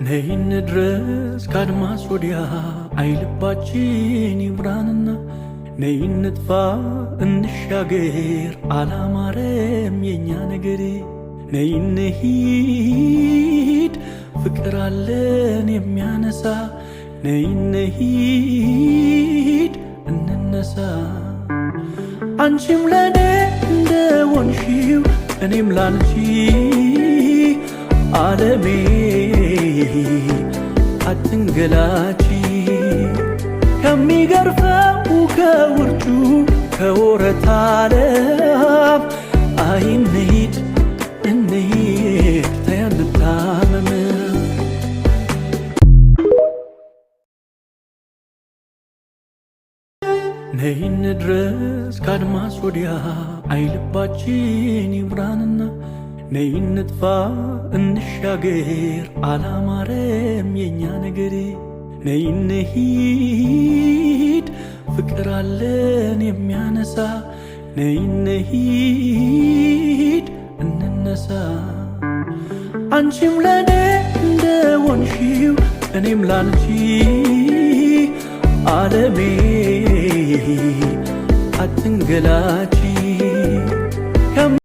ነይ እንድረስ ካድማስ ወዲያ፣ አይልባችን ይብራንና፣ ነይ እንጥፋ እንሻገር፣ አላማረም የኛ ነገር። ነይ እንሂድ፣ ፍቅር አለን የሚያነሳ፣ ነይ እንሂድ እንነሳ። አንቺም ለኔ እንደሆንሽው እኔም ላንቺ፣ ዓለሜ አትንገላቺ። ከሚገርፈው ከውርጩ ከወረት ዓለም፣ አይ እንሂድ እንሂድ ተይ አንታመም። ነይ እንድረስ ካድማስ ወዲያ፣ አይልባችን ይብራንና፣ ነይ እንጥፋ እንሻገር፣ አላማረም የኛ ነገር። ነይ እንሂድ፣ ፍቅር አለን የሚያነሳ፣ ነይ እንሂድ እንነሳ። አንቺም ለኔ እንደሆንሽው እኔም ላንቺ፣ ዓለሜ አትንገላቺ።